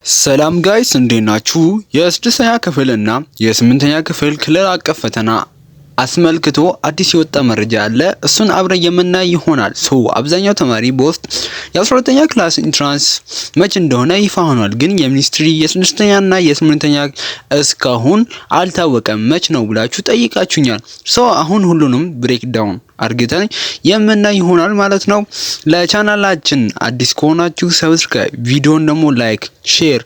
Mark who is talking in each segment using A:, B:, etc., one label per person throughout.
A: ሰላም guys፣ እንዴት ናችሁ? የስድስተኛ ክፍል እና የስምንተኛ ክፍል ክልል አቀፍ ፈተና አስመልክቶ አዲስ የወጣ መረጃ አለ። እሱን አብረን የምናይ ይሆናል። So አብዛኛው ተማሪ በውስጥ የ12ኛ class entrance መች እንደሆነ ይፋ ሆኗል። ግን የ ministry የስድስተኛ እና የስምንተኛ እስካሁን አልታወቀም፣ መች ነው ብላችሁ ጠይቃችሁኛል። So አሁን ሁሉንም break down አርግተን የምናይ ይሆናል ማለት ነው። ለቻናላችን አዲስ ከሆናችሁ subscribe፣ ቪዲዮን ደግሞ like፣ share፣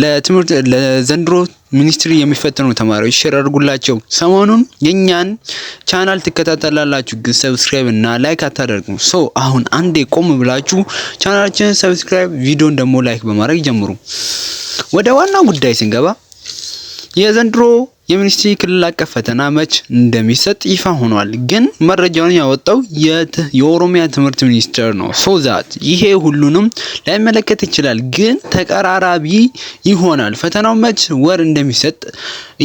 A: ለትምህርት ለዘንድሮ ministry የሚፈተኑ ተማሪዎች share አድርጉላቸው። ሰሞኑን የኛን ቻናል ትከታተላላችሁ፣ ግን subscribe እና like አታደርጉም። So አሁን አንዴ ቆም ብላችሁ ቻናላችንን subscribe፣ ቪዲዮን ደግሞ like በማድረግ ጀምሩ። ወደ ዋናው ጉዳይ ስንገባ የዘንድሮ የ ministry ክልል አቀፍ ፈተና መች እንደሚሰጥ ይፋ ሆኗል። ግን መረጃውን ያወጣው የኦሮሚያ ትምህርት ሚኒስቴር ነው። So that ይሄ ሁሉንም ላይመለከት ይችላል፣ ግን ተቀራራቢ ይሆናል። ፈተናው መች ወር እንደሚሰጥ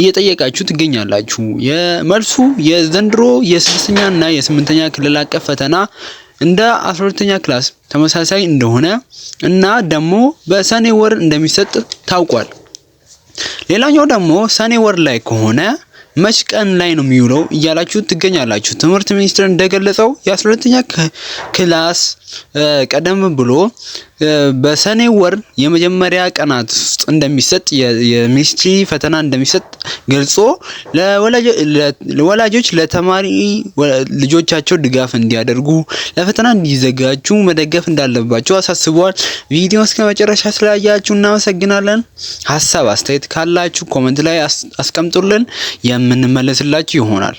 A: እየጠየቃችሁ ትገኛላችሁ። የመልሱ የዘንድሮ የስድስተኛ እና የስምንተኛ ክልል አቀፍ ፈተና እንደ 12ኛ class ተመሳሳይ እንደሆነ እና ደግሞ በሰኔ ወር እንደሚሰጥ ታውቋል። ሌላኛው ደግሞ ሰኔ ወር ላይ ከሆነ መች ቀን ላይ ነው የሚውለው እያላችሁ ትገኛላችሁ። ትምህርት ሚኒስቴር እንደገለጸው የ12ኛ class ቀደም ብሎ በሰኔ ወር የመጀመሪያ ቀናት ውስጥ እንደሚሰጥ፣ የ ministry ፈተና እንደሚሰጥ ገልጾ ለወላጆች ለተማሪ ልጆቻቸው ድጋፍ እንዲያደርጉ፣ ለፈተና እንዲዘጋጁ መደገፍ እንዳለባቸው አሳስበዋል። ቪዲዮ እስከ መጨረሻ ስላያችሁ እናመሰግናለን። ሀሳብ አስተያየት ካላችሁ comment ላይ አስቀምጡልን፣ የምንመለስላችሁ ይሆናል።